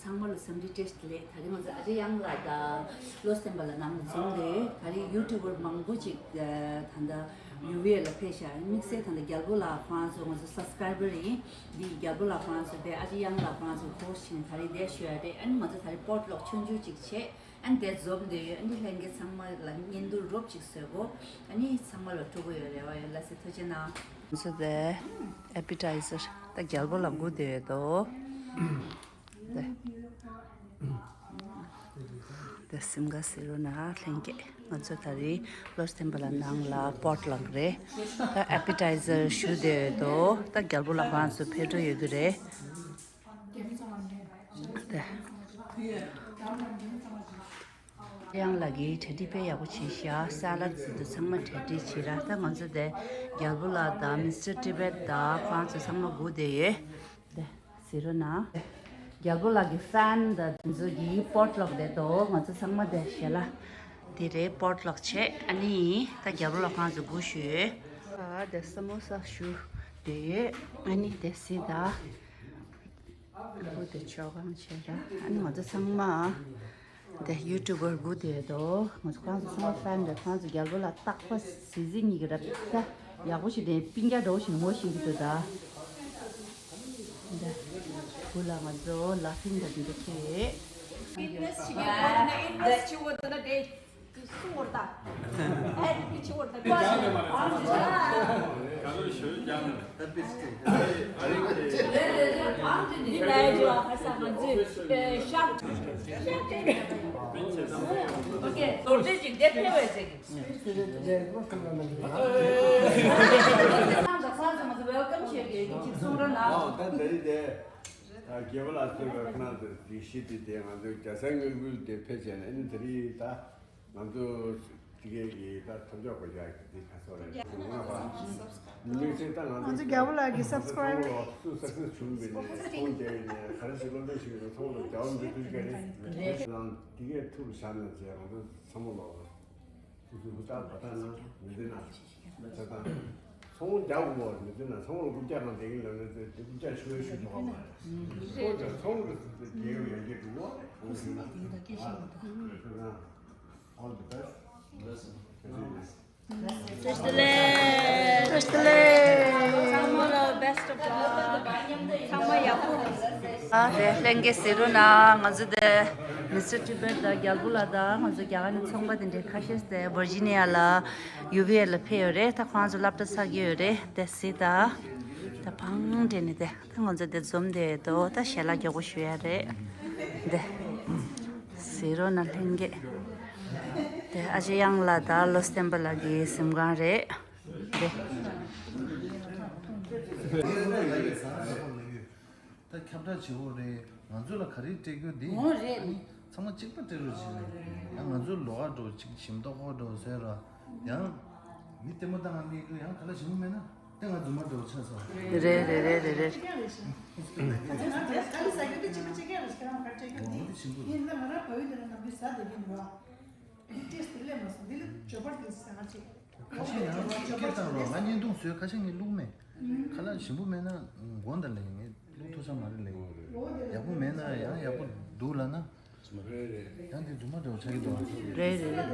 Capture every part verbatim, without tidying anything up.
ཚང་མ་ལ་འཚམས་འདྲི་བཀྲ་ཤིས་བདེ་ལེགས། ད་རིང་ང་ཚོ་ཨ་ཅེ་གཡང་ལགས་དང་བློ་བསྟན་པ་ལགས་ནང་ལ་འཛོམས་ཏེ། ད་རིང་ཡུ་ཊུབ་པར་མང་པོ་ཅིག་ད་ལྟ་ཡུ་ཝི་ཨེ་ལ་ཕེབས་ཤག་དམིགས་བསལ་ད་ལྟ་རྒྱལ་པོ་ལགས་ཁོང་ཚོ་ང་ཚོ་སབ་སི་ཀ་རའི་བར་ཡིན། འདི་རྒྱལ་པོ་ལགས་ཁོང་ཚོ་དེ་ཨ་ཅེ་གཡང་ལགས་ཁོང་ཚོ་ཧོ་སི་ཊི་བྱས་ནས་ད་རིང་འདིར་བཞུགས་ཡ་རེད། ཨ་ནི་ང་ཚོ་ད་རིང་པོ་ཊི་ལོག་ཆུང་ཆུང་ཅིག་བྱས། ཨ་ནི་དེ་འཛོམས་ཏེ་ཡོད། ཨ་ནི་ལྷན་རྒྱས་ཚང་མ་ལ་བརྙན་ཐུང་རོབ་ཅིག་བཟོས་གོ། ཨ་ནི་ཚང་མ་ལ་ཕྲུ་གུ་ཡོད་རེ་བ་ཡོད། ལགས་སེ་ཐུགས་རྗེ་གནང་། ང་ཚོ་དེ་ཨེ་པི་ཊའི་ཛར་ད་རྒྱལ་པོ་ལགས་སྒུག་བསྡད་ཡོད་དོ། དེ་དེ་སིམ་ག་ཟེར་རོ་ན་ལྷན་རྒྱས་ང་ཚོ་ད་རིང་བློ་བསྟན་པ་ལགས་ནང་ལ་པོ་ཊི་ལོག་རེད། ད་ཨེ་པི་ཊའི་ཛར་ཞུ་བསྡད་ཡོད་དོ། ད་རྒྱལ་པོ་ལགས་ཁོང་ཚོ་ཕེབས་འགྲོ་ཡོད་ཀྱི་རེད། དེ། གཡང་ལགས་ཀྱིས་གྲ་སྒྲིག་དཔེ་ཡག་པོ་བྱས་ཤག་ས་ལད་ཟེར་དུས་ཚང་མ་གྲ་སྒྲིག་བྱས་ར། ད་ང་ཚོ་དེ་རྒྱལ་པོ་ལགས་དང་མི་སི་ཊར་ཊི་བེཊ་དང་ཁོང་ཚོ་ཚང་མ་སྒུག་བསྡད་ཡོད། དེ་ཟེར་རོ་ན། རྒྱལ་པོ་ལགས་ཀྱི་ཕེན་དང་དེ་ཚོ་གིས་པོ་ཊི་ལོག་བསྡད་དོ། ང་ཚོ་ཚང་མ་དེ་ཞལ་ལག་དེ་རེད། པོ་ཊི་ལོག་བྱས། ཨ་ནི་ད་རྒྱལ་པོ་ལགས་ཁོང་ཚོ་སྒུག་བཞུགས་ཡོད། ཨ་དེ་ས་མོ་ས་ཞུ་བསྡད་ཡོད། ཨ་ནི་དེ་སི་ད། བུ་དེ་ཆོག་གང་བྱེད་ར། ཨ་ནི་ང་ཚོ་ཚང་མ་དེ་ཡུ་ཊུབ་པར་སྒུག་བསྡད་ཡོད་དོ། ང་ཚོ་ཁོང་ཚོ་ཚང་མ་ཕེན་རེད། ཁོང་ཚོ་རྒྱལ་པོ་ལགས་རྟག་པར་གཟི་བརྗིད་གཉིས་ཀྱི་ར་ད་ཡག་པོ་ཞིག་དེ་སྤུན་ཀྱག་འདྲ་བོ་ཞིག་ངོ་ཤེས་ཀྱི་འདུག་ད། དེ་བུ་ལ་ང་ཚོ་ལ་ཕིང་དང་དེ་འདྲ་ཁྱེད། ད་འདི་དེ་རྒྱལ་པོ་ལ་སོགས་པའི་ཁོ་ན་ཚོ་སྒྲིག་གཞི་དེ་དེ་ང་ཚོ་རྒྱལ་སའི་དངུལ་ཁུལ་དེ་ཕེབས་བྱས་ནས། ཨ་ནི་དེ་རིང་ད་ང་ཚོ་དེ་གའི་གི་ད་ཐབས་མཆོག་གོ་ཡག་གི་དེ་ཁ་སོགས་རེད། དེ་ང་པ་དམིགས་བསལ་ད་ང་ཚོ་རྒྱལ་པོ་ལགས་ཀྱི་སབ་སི་ཀ་རའི་བར་སུ་སག་སེ་སི་བྱུང་བའི་ནས་ཚོང་རྒྱག་ཡིན་ནས་ག་རེ་ཞིག་སློབ་སྦྱོང་ཞིག་ཡོད་ན་ཚོང་ལ་རྒྱལ་བ་འདི་ཐུགས་ཀ་རེད། དེ་ནང་དེ་གའི་ཐུགས་ལ་བཞག་ནས་བྱས་ང་ཚོ་ཚང་མ་ལོག་སོ་སོའི་རྐུབ་བཀྱག་བ་ད་ན་མི་འདི་ན་ཆ་དང་། ཚོང་རྒྱག་དགོས་པ་མི་འདི་ན་ཚོང་ལ་རྐུབ་བཀྱག་ནང་བསྡད་ཀྱི་ལབ་ན་དེ་རྐུབ་བཀྱག་ཞུ་ཡ་ཞུ་ཐུབ་པ་མ་རེད། ཚོང་རྒྱག་ཚོང་གི་དེ་རྒྱལ་བའི་ཡར་རྒྱས་འགྲོ་བ་ཁོང་ཞུ་ན། All the best. བཀྲ་ཤིས་བདེ་ལེགས། བཀྲ་ཤིས་བདེ་ལེགས། ཚང་མ་ལ་best of luck. ཚང་མ་ཡག་པོ། ཨ་དེ་ལྷན་རྒྱས་ཟེར་རོ་ན། ང་ཚོ་དེ་མི་སི་ཊར་ཊི་བེཊ་དང་རྒྱལ་པོ་ལགས་དང་ང་ཚོ་རྒྱ་གར་ནས་ཚོང་པ་དེ་འདྲའི་ཁ་ཤས་དེ་ཝར་ཇི་ནི་ཡ་ལ་ཡུ་ཝི་ཨེ་ལ་ཕེབས་ཡོད་རེད། ད་ཁོང་ཚོ་སློབ་གྲྭ་ཚར་གྱི་ཡོད་རེད། དེ་སི་ད་ད་ཕང་འདྲེན་ནས་དེ་ད་ང་ཚོ་དེ་འཛོམས་བསྡད་ཡོད་དོ། ད་ཞལ་ལག་མགྱོགས་པོ་ཞུ་ཡ་རེད། དེ་ཟེར་རོ་ན་ལྷན་རྒྱས། དེ་ཨ་ཅེ་གཡང་ལགས་དང་བློ་བསྟན་པ་ལགས་ཀྱི་གཟིམ་ཁང་རེད། དེ། ད་ཁྱབ་བསྒྲགས་བྱེད་འོ་རེད། ང་ཚོ་ལ་ག་རེ་སྤྲད་རྒྱུ་འདི། འོ་རེད། ཨ་ནི་ཚང་མ་གཅིག་པ་སྤྲད་རོགས་བྱེད་ནས། ཡང་ང་ཚོ་ལོགས་ཀ་འགྲོ་གཅིག་ཞིམ་མདོག་ཁོག་འགྲོ་ཟེར་ར། ཡང་མི་ལྟད་མོ་ལྟ་ང་མི་འགྲོ། ཡང་ག་ལ་ཞིམ་པོ་མེད་ན་ལྟ་ང་རྫུན་མ་འགྲོ་ཆགས་སོང་། རེད་རེད་རེད་རེད་རེད། འོ་འདི་ཞིམ་པོ་རེད། ཁ་ཤས་ཡང་སྐད་བཏང་རོགས། ང་བརྙན་ཐུང་བཟོས། ཁ་ཤས་ངས་བླུགས་མེད། ཁ་ལག་ཞིམ་པོ་མེད་ན་དགོངས་དག་ལས་ངས་བླུགས་ཐུབ་ས་མ་རེད་ལས། ཡག་པོ་མེད་ན་ཡང་ཡག་པོ་འདུག་ལབ་ན། ཡང་དེ་རྫུན་མ་འདྲ་བོ་ཆགས་ཀྱི་འདུག་རེད་རེད་རེད།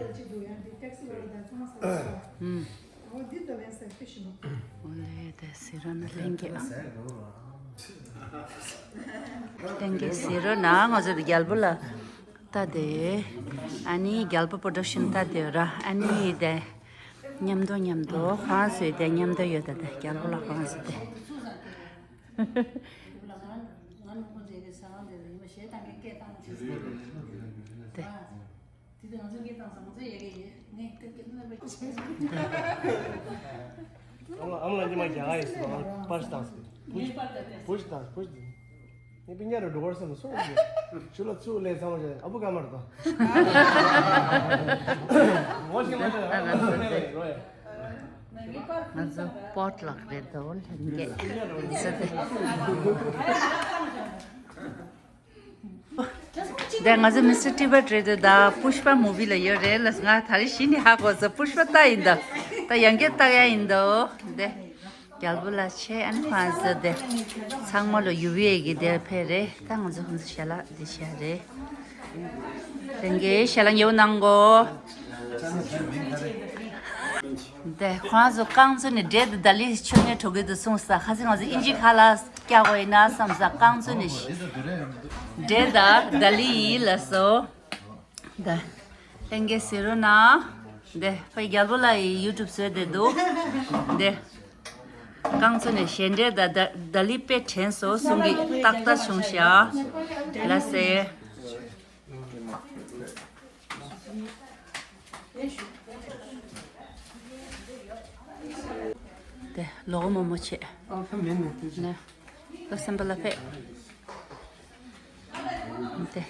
ཨུམ། འོ་ལེ་དེ་ཟེར་རོ་ན་ལྷན་རྒྱས། ལྷན་རྒྱས་ཟེར་རོ་ན་ང་ཚོ་དེ་རྒྱལ་པོ་ལ། ལྟ་དེ། ཨ་ནི་རྒྱལ་པོ་པོ་རོ་ཌག་ཤན་ལྟ་དེ་ར། ཨ་ནི་དེ། མཉམ་དུ་མཉམ་དུ་ཁོང་ཚོའི་དེ་མཉམ་དུ་ཡོད་ད། དེ་རྒྱལ་པོ་ལགས་ཁོང་ཚོ་དེ། དེ། ཨ་མ་ཨ་མ་ལ་ཉི་མ་རྒྱ་གར་ཡིན་སོང་། པར་ཞིག་བཏང་སོང་། བུ་ཞིག་བུ་ཞིག་བཏང་། བུ་ཞིག་བཏང་། ངས་པི་ཉ་རུ་འགྲོ་བར་སོང་སོང་། ཆུ་ལ་ཚུགས་ལས་ཚང་བ་བྱས། ཨ་བུ་ཀ་མར་དང་། ངོ་ཤེས་མ་ཤེས་ཨ་ང་ཚོ་ཚོ་ནས་རེད་རོ་ཡ། ང་ཚོ་པོ་ཊི་ལོག་རེད་དོ། ལྷན་རྒྱས་ཚོ་དེ། དེ་ང་ཚོ་མི་སི་ཊར་ཊི་བེཊ་རེད་དོ། ད་པུཤ་པ་མུ་བི་ལ་ཡོད་རེད་ལ། ང་ད་རེས་གཞི་ནས་ཧ་གོ་སོང་། པུཤ་པ་ལྟ་ཡིན་ད། ད་ཡང་བསྐྱར་ལྟ་ཡ་ཡིན་དོ། དེ། རྒྱལ་པོ་ལགས་ཆེ་ཨན་ཁོང་ཚོ་དེ་ཚང་མ་ལོ་ཡུ་བི་ཨེ་གི་དེར་ཕེབས་རེད། ད་ང་ཚོ་ཁོང་ཚོ་ཞལ་ལག་འདི་བཞག་རེད། དེང་གི་ཞལ་ལག་ཉེ་བོ་གནང་གོ། དེ་ཁོང་ཚོ་རྐང་བཙུགས་ནས་འབྲས་དང་ད་ལི་མཆོད་མེ་འགྲོ་གི་འདུག་གསུངས་ས། ཁ་སང་ང་ཚོ་ཨིན་ཇི་ཁ་ལག་རྒྱག་དགོས་ཡིན་ན་བསམ་ས། རྐང་བཙུགས་ནས་འབྲས་དང་ད་ལི་ཡིན་ལ་སོ། ད་ལྷན་རྒྱས་གཟིགས་རོགས་གནང་། དེ་ཕ་རྒྱལ་པོ་ལགས་ཡི་ཡུ་ཊུབ་བཟོས་བསྡད་འདུག་དེ་རྐང་བཙུགས་ནས་ཞལ་འབྲས་དང་ད་ད་ལི་དཔེ་དྲན་སོང་གསུང་གི་ཏག་ཏག་བྱུང་ཤག་ལ་སེ། དེ་ལོག་མོག་མོག་བྱས། ཨ་ཁ་མེད་མེད་དེ་ནས་ད་སེམས་པ་ལ་ཕེབས། དེ།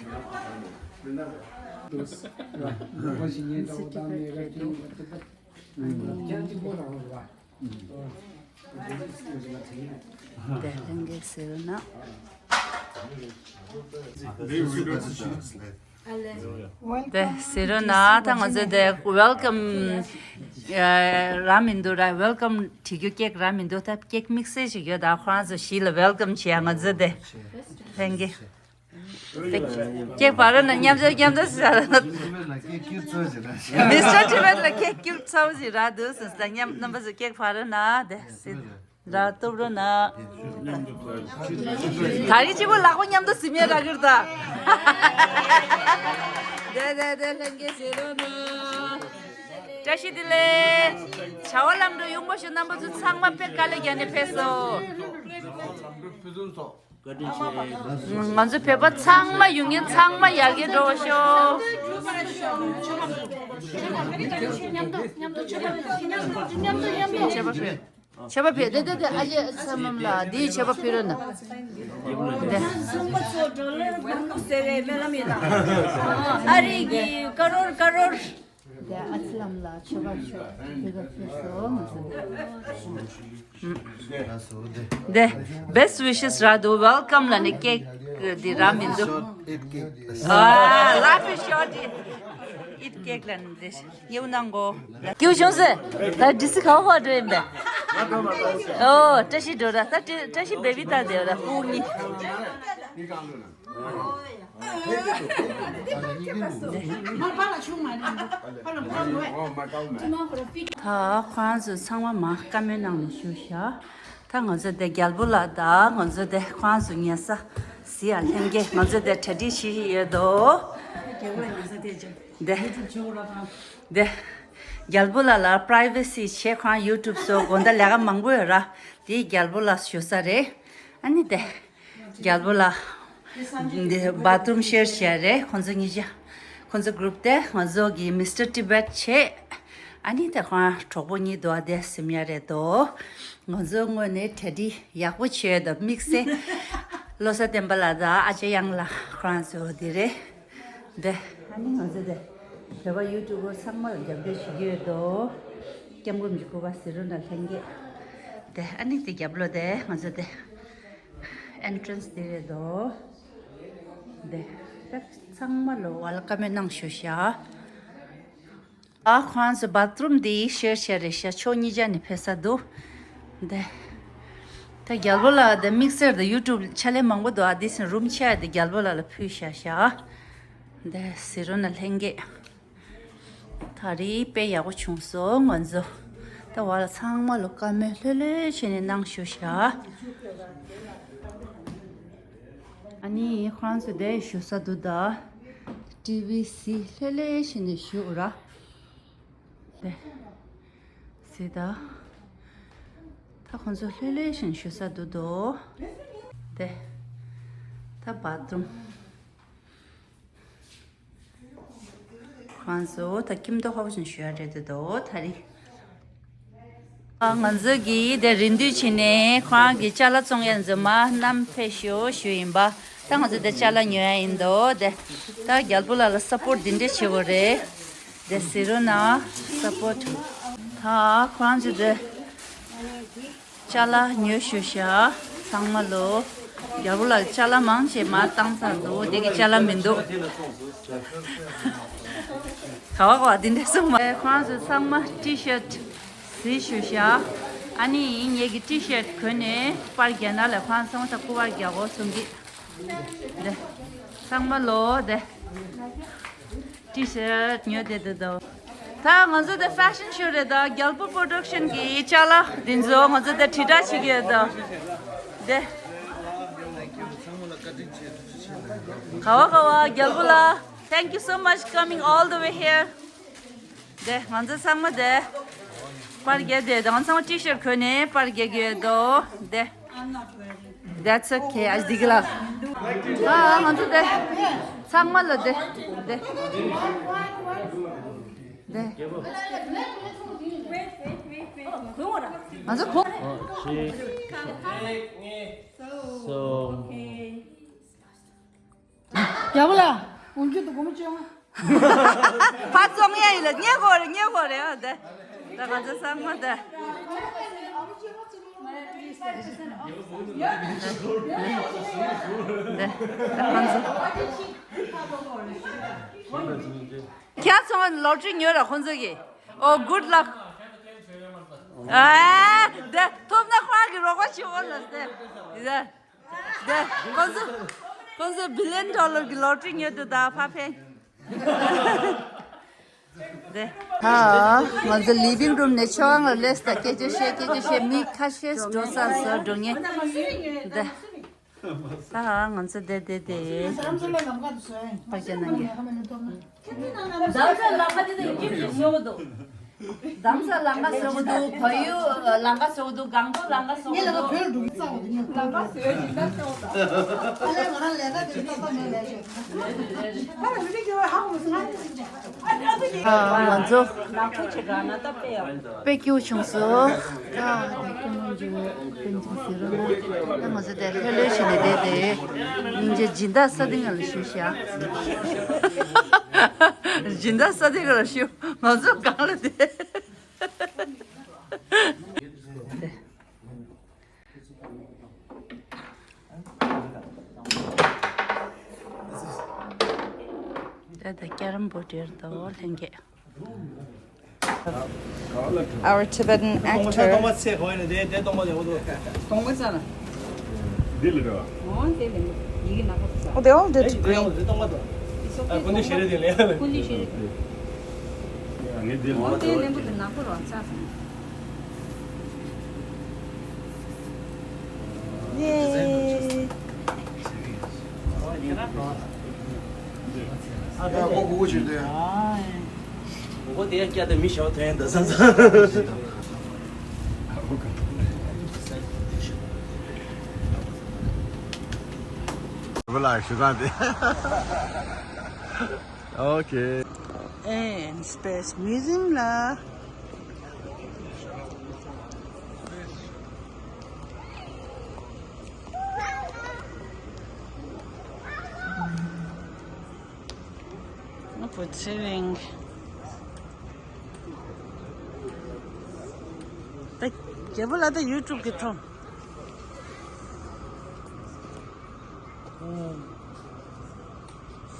དེ་ལྷན་རྒྱས་གཟིགས་རོགས་གནང་། དེ་གཟིགས་རོགས་གནང་། ད་ང་ཚོ་དེ་ཝེལ་ཀམ་ར་མི་འདུག་ར། ཝེལ་ཀམ་བྲིས་རྒྱུ་ཀེག་ར་མི་འདུག་ད་ཀེག་དམིགས་བསལ་ཞིག་ཡོད། ད་ཁོ་རང་ཚོ་གཞིས་ལ་ཝེལ་ཀམ་བྱེད་ཡ། ང་ཚོ་དེ་ལྷན་རྒྱས། ཀེག་ཕར་རོལ་ན་མཉམ་འཇོག་མཉམ་འཇོག་ཟེར་ར། མི་སི་ཊར་ཊི་བེཊ་ལ་ཀེག་སྐྱུར་ཚ་བོ་ཞིག་རག་འདུག་ཟེར། ད་མཉམ་རྣམ་པ་ཚོ་ཀེག་ཕར་རོལ་ན་དེ་སྲིད་ར་སྟོབས་རོལ་ན། ད་རེས་གཅིག་པོ་ལག་པ་མཉམ་དུ་ཟིན་ཡས་རག་གི་རེད་ད། དེ་དེ་དེ་ལྷན་རྒྱས་གཟིགས་རོགས་གནང་། བཀྲ་ཤིས་བདེ་ལེགས། བྱ་བ་ལམ་འགྲོ་ཡོང་བ་ཞུ། རྣམ་པ་ཚོ་ཚང་མ་དཔེ་དཀའ་ལས་བརྒྱབ་ནས་ཕེབས་སོང་། ང་ཚོ་བོད་པ་ཚང་མ་ཡོང་མཁན་ཚང་མ་ཡར་རྒྱས་འགྲོ་བ་ཤོག་མཆོད་པ་ཕུལ། མཆོད་པ་ཕུལ། དེ་དེ་དེ་ཨ་ཅེ་ཚ་མམ་ལ་འདིའི་མཆོད་པ་ཕུལ་རོགས་གནང་། དེ་སུམ་པ་ཚོ་ཌོ་ལར་འབུམ་ཟེར་བའི་སྨོན་ལམ་ཡིན་ད། ཨ་རི་གི་ཀ་རོར་ཀ་རོར། དེ་ཨ་ཅེ་ལམ་ལ་མཆོད་པ་མཆོད་ཕུལ་བ་ཕུལ་སོང་། ང་ཚོ་དེ། དེ་best wishes རག་འདུག་ཝེལ་ཀམ་ལ་ནི་ཀེག་འདི་རག་མི་འདུག་ཨ། Life is short, eat cake ལ་ནི་དེ་ཡེའུ་གནང་གོ། སྐྱིད་བྱུང་ཟེར། ད་ཌི་སི་ག་བ་འགྲོ་ཡིན་པས། ཨོ་བཀྲ་ཤིས་འགྲོ་ར། ད་བཀྲ་ཤིས་བེ་བི་ད་དེ་ར་སྤུན་གཉིས། ད་ཁོ་རང་ཚོ་ཚང་མ་མ་བཀའ་མོལ་གནང་ནས་བཞུགས་ཤག་ད་ང་ཚོ་དེ་རྒྱལ་པོ་ལགས་དང་ང་ཚོ་དེ་ཁོ་རང་ཚོ་ཉལ་ས་གཟིགས་ཡ་ལྷན་རྒྱས། ང་ཚོ་དེ་གྲ་སྒྲིག་བྱེད་བཞིན་ཡོད་དོ། དེ་དེ་རྒྱལ་པོ་ལགས་ལ་པ་རའི་ཝེ་སི་བྱས། ཁོ་རང་ཡུ་ཊུབ་བཟོ་དགོང་དག་ལས་ཀ་མང་པོ་ཡོད་ར། དེ་རྒྱལ་པོ་ལགས་བཞུགས་ས་རེད། ཨ་ནི་དེ། རྒྱལ་པོ་ལགས། འདི་བཱཐ་རུམ་ཤེར་བྱས་རེད། ཁོང་ཚོ་གཉིས་ཆ། ཁོང་ཚོ་གུ་རུབ་དེ་ང་ཚོ་གི་མི་སི་ཊར་ཊི་བེཊ་བྱས། ཨ་ནི་དེ་ཁོང་གྲོགས་པོ་གཉིས་འདུག་ཨ། དེ་སིམ་ཡ་རེད་དོ། ང་ཚོ་དངོས་གནས་གྲ་སྒྲིག་ཡག་པོ་བྱས་དང་དམིགས་བསལ། བློ་བཟང་བསྟན་པ་ལགས་དང་ཨ་ཅེ་གཡང་ལགས་ཁོ་རང་ཚོ་འདི་རེད། དེ་ཨ་ནི་ང་ཚོ་དེ་བོད་པ་ཡུ་ཊུབ་པར་ཚང་མར་རྒྱབ་སྐྱོར་ཞུ་གི་ཡོད་དོ། སྐྱབས་མགོན་མི་སྐུ་པ་ཟེར་རོ་ན་ལྷན་རྒྱས། དེ་ཨ་ནི་དེ་རྒྱབ་ལོགས་དེ་ང་ཚོ་དེ། ཨེན་ཊི་རན་སི་དེ་རེད་དོ། དེ། ད་ཚང་མ་ལོ་ཝེལ་ཀམ་གནང་ཞུ་ཤག་ཨ་ཁོང་ཚོ་བཱཐ་རུམ་དེ་ཤེར་བྱས་རེད་ཤག་ཕྱོགས་གཉིས་ཆ་ནས་ཕེབས་ས་འདུག་དེ། ད་རྒྱལ་པོ་ལགས་དེ་དམིགས་བསལ་དུ་ཡུ་ཊུབ་ཕྱག་ལས་མང་པོ་འདུག་ཨ། དེ་སེང་རུམ་ཆེ་ཡ་དེ་རྒྱལ་པོ་ལགས་ལ་ཕུལ་བཞག་ཤག་དེ་ཟེར་རོ་ན་ལྷན་རྒྱས། ད་རེས་དཔེ་ཡག་པོ་བྱུང་སོང་ང་ཚོ། ད་བ་ལ་ཚང་མ་ལོ་བཀའ་མོལ་ལྷོད་ལྷོད་བྱས་ནས་གནང་ཞུ་ཤག་ཨ་ནི་ཁོ་རང་ཚོ་དེ་བཞུགས་ས་འདུག་ད། ཊི་ཝི་གཟིགས་ལྷོད་ལྷོད་བྱས་ནས་བཞུགས་ར། དེ། གཟིགས་ད། ད་ཁོང་ཚོ་ལྷོད་ལྷོད་བྱས་ནས་བཞུགས་ས་འདུག་དོ། དེ། ད་བཱཐ་རུམ། ཁོང་ཚོ་ད་ཁྱིམ་ཐོག་ཧོབ་ཅིང་ཞུ་ཡ་རེད་དེ་དོ་ད་རེད། ཨ། ང་ཚོ་གིས་དེ་རིན་བསྡུས་བྱས་ནས་ཁོ་རང་གི་ཅ་ལག་བཙོང་ཡ་འཛོམས་མ་རྣམས་ཕེབས་ཤོག་ཞུ་ཡིན་པ། ད་ང་ཚོ་དེ་ཅ་ལག་ཉོ་ཡ་ཡིན་དོ། དེ་ད་རྒྱལ་པོ་ལགས་ལ་སབ་པོར་ཊི་འདི་འདྲས་བྱེད་དགོས་རེད། དེ་ཟེར་རོ་ན་སབ་པོར་ཊི། ད་ཁོ་རང་ཚོ་དེ། ཅ་ལག་ཉོས་ཞུ་ཤག་ཚང་མ་ལོ། རྒྱལ་པོ་ལགས་ཅ་ལག་མང་ཆེ་མར་བཏང་ཚར་འདུག་དེ་གི་ཅ་ལག་མི་འདུག་ག་བ་ག་བ་འདི་འདྲས་གསུངས་མ། ཁོང་ཚོ་ཚང་མ་ཊི་ཤར་ཊི་གཟིགས་ཞུ་ཤག་ཨ་ནི་ངེད་ཀྱི་ཊི་ཤར་ཊི་གོན་ནས་པར་རྒྱག་ན་ལས་ཕན་ཚང་མ་ད་སྐུ་པར་རྒྱག་དགོས་གསུང་གི། དེ་ཚང་མ་ལོ་དེ་ཊི་ཤར་ཊི་ཉོ་བསྡད་འདུག་ད་ང་ཚོ་དེ་ཕེ་ཤན་ཤོ་རེད། ད་རྒྱལ་པོ་པོ་རོ་ཌག་ཤན་གྱི་ཅ་ལག་འདི་ཚོ་ང་ཚོ་དེ་དྲིལ་བསྒྲགས་བྱེད་ཀྱི་ཡོད་ད། དེ་ག་བ་ག་བ་རྒྱལ་པོ་ལགས། Thank you so much coming all the way here. དེ་ང་ཚོ་ཚང་མ་དེ་པར་རྒྱག་དེ་ང་ཚང་མ་ཊི་ཤར་ཊི་གོན་ནས་པར་རྒྱག་གི་ཡོད་དོ། དེ། That's okay. ཨ་འདི་གི་ལ། ཨ་ང་ཚོ་དེ་ཚང་མ་ལ་དེ་དེ་དེ། ང་ཚོ་གོ། གསུམ། རྒྱལ་པོ་ལགས། འོན་ཀྱང་དུ་སྒོར་མོ་བཅོ་ལྔ། ཕར་བཙོང་ཡ་ཡིན་ལ་ཉེ་གོ་རེད། ཉེ་གོ་རེད། ཨ་དེ་ད་ང་ཚོ་ཚང་མ་དེ་དེ་ད་ང་ཚོ་ཁྱེད་ཚོ་ལོ་ཊི་རི་ཉོས་ར་ཁོང་ཚོ་གི། Oh, good luck. ཨ་དེ་ཐོབ་ན་ཁོ་རང་གི་རོགས་པ་བྱེད་འོ་ལ་དེ་དེ། དེ་ཁོང་ཚོ་ཁོང་ཚོ་བི་ལི་ཡན་ཌོ་ལར་གྱི་ལོ་ཊི་རི་ཉོས་འདུག་ད་ཕ་ཕན། དེ་ད་ང་ཚོ་ལི་ཝིང་རུམ་ནས་ཆོས་ཁང་ལ་སླེབས་ད་སྐད་ཆ་བཤད་སྐད་ཆ་བཤད་མི་ཁ་ཤས་འགྲོ་ས་སུ་འགྲོ་ངེས་དེ། ད་ང་ཚོ་དེ་དེ་དེ་ཕ་རྒྱ་ནང་གི། རྡ་ས་ལམ་ཁ་དེ་དང་ཡིན་གྱི་བཟོ་གི་འདུག་རྡ་ས་ལམ་ཁ་བཟོ་གི་འདུག་བལ་ཡུལ་ལམ་ཁ་བཟོ་གི་འདུག་སྒང་ཏོག་ལམ་ཁ་བཟོ་གི་འདུག་ལམ་ཁ་བཟོས་སྦྱིན་བདག་བཟོ་གི་འདུག་ང་ཚོ་ནག་པོ་ཆེ་ག་ན་ད་དཔེ་ཡག་པོ། དཔེ་སྐྱིད་པོ་བྱུང་སོང་། ད་ད་སྐྱེ་མོ་འཇུ་བོ་དཔེ་འཇུ་ཟེར་རོ་ན། ད་ང་ཚོ་དེ་ལྷོད་ལྷོད་བྱས་ནས་བསྡད་དེ། སྙིང་རྗེ་སྦྱིན་བདག་ས་སྡིངས་ལ་ཞུ་ཤག་སྦྱིན་བདག་ས་སྡིངས་ལ་ཞུ། ང་ཚོ་སྒང་ལ་བསྡད། ད་ད་ཀེ་རམ་བོ་ཌི་ཡར་དོ་ལྷན་རྒྱས། Our Tibetan actor. Oh, they all did green. Yay. Okay. And Space Museum ལ། ཨ་ཕོ་ཚེ་རིང་། ད་རྒྱལ་པོ་ལ་ད་ཡུ་ཊུབ་གི་ཐོང་།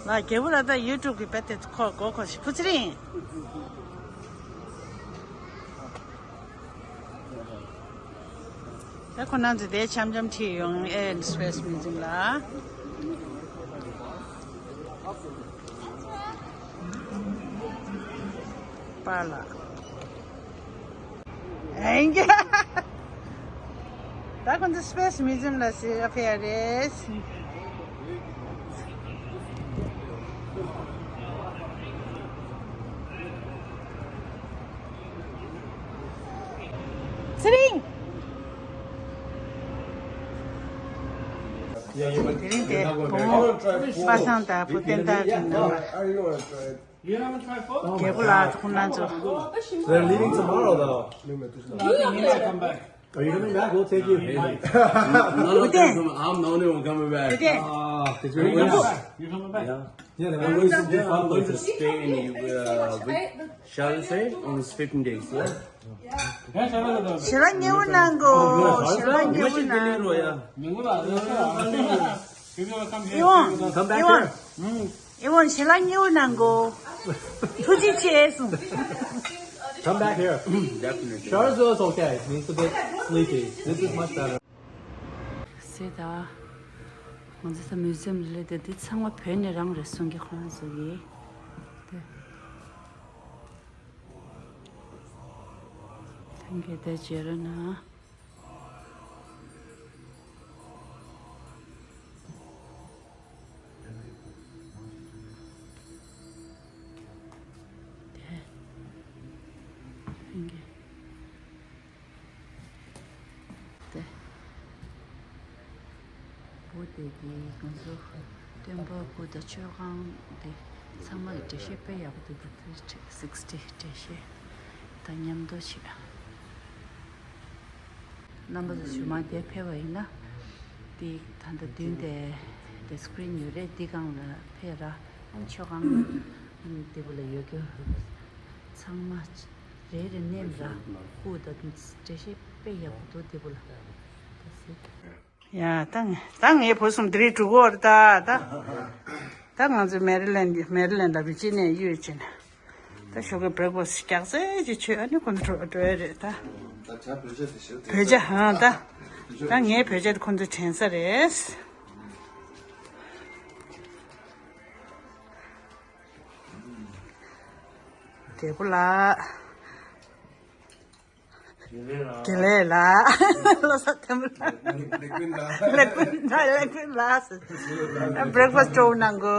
ལ་རྒྱལ་པོ་ལ་ད་ཡུ་ཊུབ་གི་དཔེ་དེ་ཁོ་གོ་ཁོ་ཞིག་ཕུ་ཚེ་རིང་། ད་ཁོ་རྣམ་ཚོ་དེ་འཆམ་འཆམ་ཁྲིད་ཡོང་། Air and Space Museum ལ། པཱ་ལགས། ཨེ་ཡིན་གྱི། ད་ཁོང་ཚོ་Space Museum ལ་ཟེར་ཕེབས་རེད། ཚེ་རིང་། དེ་རིང་དེ་བུ་མོ་པ་སངས་དང་བུ་བསྟན་དར་གྱི་ནང་ལ། རྒྱལ་པོ་ལགས་ཁོང་རྣམ་ཚོ། They're leaving tomorrow, though. Are you coming back? We'll take you. None of them coming. I'm the only one coming back. Ah, it's really nice. You coming back? Yeah. Yeah, I'm going to, I'm going to stay in, uh, with, shall we say, on his fifteen days, yeah? ཞལ་ལག་ཉེ་བོ་གནང་གོ་ཞལ་ལག་ཉེ་བོ་གནང་། ཨི་ཝང་། ཨི་ཝང་། ཨི་ཝང་ཞལ་ལག་ཉེ་བོ་གནང་གོ་ཐུགས་རྗེ་ཆེ་གསུངས། Come back here. Definitely. Charlottesville is okay. He's a bit sleepy. This is much better. ཟེར་ད། ང་ཚོ་ད་མིའུ་ཛི་ཡམ་ལ་སླེབས་ཏེ་འདི་ཚང་མ་བོད་ནས་རང་རེད་གསུང་གི་ཁོ་རང་ཚོ་གིས། དེ། ཐེངས་ཀྱི་དེ་བརྗེད་ར་ན། དེ། ཐེངས་ཀྱི། དེ། བོད་དེ་གི་ང་ཚོ་སྟོན་པ་སྐུ་དང་མཆོད་ཁང་དེ་ཚང་མ་ལ་འགྲེལ་བཤད་དཔེ་ཡག་པོ་འདུག་བོད་ཕྲུག་སིག་སི་ཊི་འགྲེལ་བཤད་དང་མཉམ་དུ་བྱས། རྣམ་པ་ཚོ་ཞུ་མ་དེ་ཕེབས་པ་ཡིན་ན། དེ་ད་ལྟ་མདུན་དེ་དེ་སི་ཀི་རིན་ཡོད་རེད། འདི་སྒང་ལ་ཕེབས་ར། མཆོད་ཁང་དེ་བུ་ལ་ཡོད་རྒྱུ་ཚང་མ་རེ་རེ་མནན་ར། སྐུ་དང་འགྲེལ་བཤད་དཔེ་ཡག་པོ་འདུག་དེ་བུ་ལ། ཡ་ད་ངས་ད་ངའི་བུ་གསུམ་དེ་རིང་འགྲོ་གི་ཡོད་རེད་ད། ད་ད་ང་ཚོ་མེ་རི་ལེན་མེ་རི་ལེན་ལ་བི་ཇི་ནས་གཡུག་ཕྱིན། ད་ཞོགས་ཀའི་བྷི་རེག་ཕ་སི་རྒྱགས་ཚད་ཅིག་མཆོད། ཨ་ནི་ཁོ་ཚོ་འགྲོ་འགྲོ་ཡ་རེད་ད། ད་ཇ་བོད་ཇ་དེ་ཞིག་བོད་ཇ་ཧང་ད། ད་ངའི་བོད་ཇ་དེ་ཁོ་ཚོ་དྲན་ས་རེད། རྒྱལ་པོ་ལགས། དགེ་ལེགས་ལགས། བློ་བཟང་བསྟན་པ་ལགས། ལེགས་པིན་ལགས། ལེགས་པིན་ལགས། ལེགས་པིན་ལགས། བྷི་རེག་ཕ་སི་སྤྲོ་པོ་གནང་གོ།